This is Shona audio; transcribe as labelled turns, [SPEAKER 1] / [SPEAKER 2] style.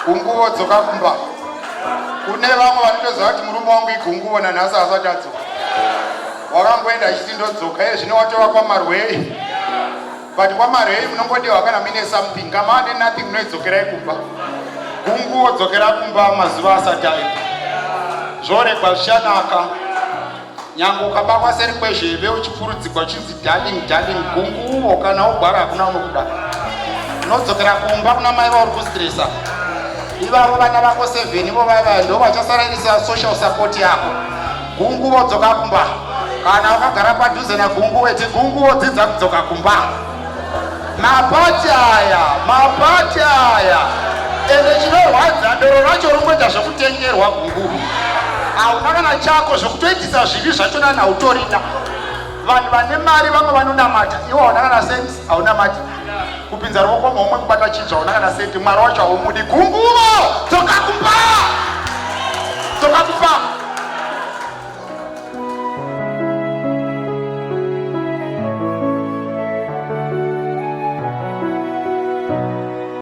[SPEAKER 1] Gunguvo, dzoka kumba. Kune vamwe vanotoziva kuti murume wangu igunguvo, nanhasi asati adzoka. Wakangoenda achiti ndodzoka, iye zvino watova kwamarwei. But kwamarwei munongodiwa kana muine something, kama ane nothing munoidzokerai kumba. Gunguvo, dzokera kumba mazuva asati aita. Zvoregwa zvichanaka. Nyange ukabakwa seri kwezheve uchipurudzigwa uchinzi darling darling, gunguvo, kana ugwara hakuna unokuda. Unodzokera kumba kuna mai vauri kustresa ivavo, vana vako 7 ivo vava ndo vachasarairisa social support yako. Gunguvo, dzoka kumba. Kana wakagara padhuze nagunguvo, iti gunguvo, dzidza kudzoka kumba. Mapati aya, mapati aya, ende chinorwadza doro racho ringoita zvekutengerwa. Gunguvo, hauna kana chako, zvekutoitisa zvivi zvachona nautorina. Vanhu vane mari vamwe vanonamata, iwo hauna kana sense, haunamati. Kupinza ruoko muhomwe kubata chidzva, hauna kana senti. Mwari wacho haumudi. Gunguvo.